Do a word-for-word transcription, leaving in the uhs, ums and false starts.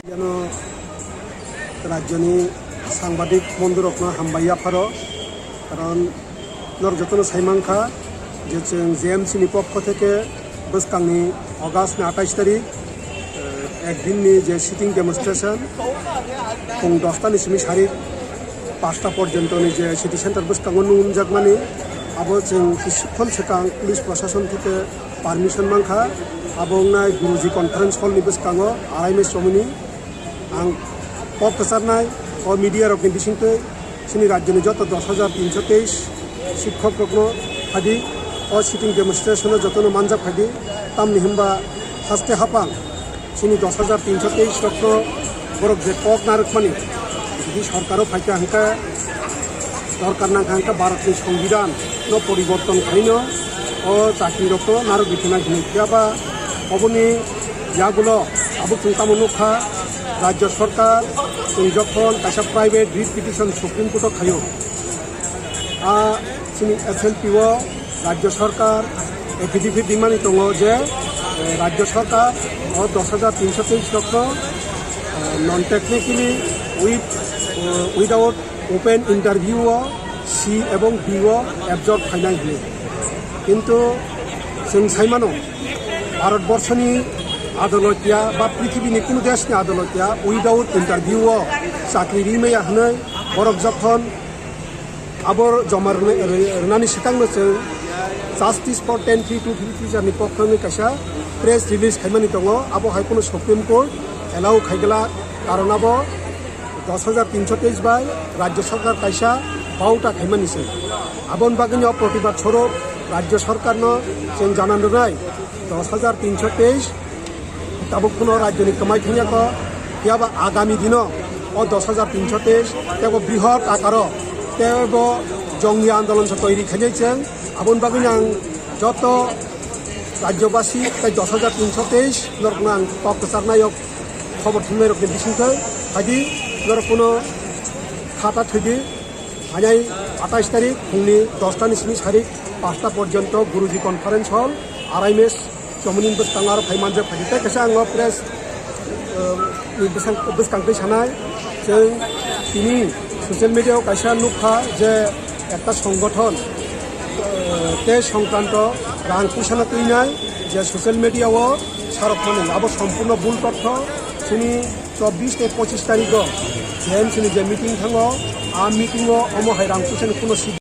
Ano rajyoni sangbadik bondhurokno hambai yapharo, karon norok jotono sai mankha je chwng J M C ni pokho theke bwskangni August ni atais tarik, eh, ek din ni je sitting demonstration, phung dos ta ni simi sarik pasta porjonto ni je city center bwskango nunjakmani, abo chwng kisukkhon swkang police prosason theke permission mankha, abo wngnai Guruji Conference Hall ni bwskango arai mai chomoni. Ang kok kwcharnai o media rokni bisingtwi chini rajyoni joto dos hajar tinso teis sikhokrokno phadi o sitting demonstration o jotono manjak phadi, tamni hwnba haste hapang chini dos hajar tinso teis rokno borok je kok narwkmani, jodi sorkaro phaikha hwnkhe dorkar nangkha hwnkhe Bharatni Songbidan no poriborton khaino o chakri rokno narwk rikhinai hinwi phiya ba oboni yagulo abo chwng tamo nukha, rajya sorkar chwng jokhon kaisa private writ petition Supreme Court o khaio, a chini S L P o rajya sorkar affidavit rimani tongo je, eh, rajya sorkar o dos hajar tinso teis rokno, eh, non technically with, eh, without open interview o C ebong B o absorb khainai hinwi. Kintu chwng saimano, Bharat borshoni adolot ya ba prithibini kunu deshni adolot ya without interview o chakri rimaya hinwi borok jokhon abo joma rwna-, rw-, rwnani swkangno chwng Justice for ten three two three teacher ni pokhroni kaisa press release khaimani tongo, abo hai phano Supreme Court allow khaiglak, karon abo dos hajar tinso teis bai rajya sorkar kaisa bauta khaimani se. Aboni bagwino protibad sorob rajya sorkarno chwng janan rwnai, dos hajar tinso teis tabuk phano rajyoni kwmai thangya kho, phiya ba agami dino o dos hajar tinso teis tebo brihot akaro tebo jongya andolon se toiri khainai chwng. Aboni bagwino ang joto rajyobasi tei dos hajar tinso teis norokno ang kok kwcharnai o khobor thumnai rokni bisingtwi phaidi, norok kuno khata thwidi. Hainai atais tarik phungni dos ta ni simi sarik panch ta porjonto Guruji Conference Hall, R M S chomoni bwskango aro phai manjak phaidi. Tei kaisa ang o press, eh, ni bwsang-, bwskang twi sanai, chwng tini social media o kaisa nukha je ekta songgothon, eh, tei songkranto rang puisano twinai je social media o sarok mani, abo sompurno bul totho. Chini chobbish tei pochish tarigo J M C ni je meeting thango, a meeting o omo hai rang puisani kuno si-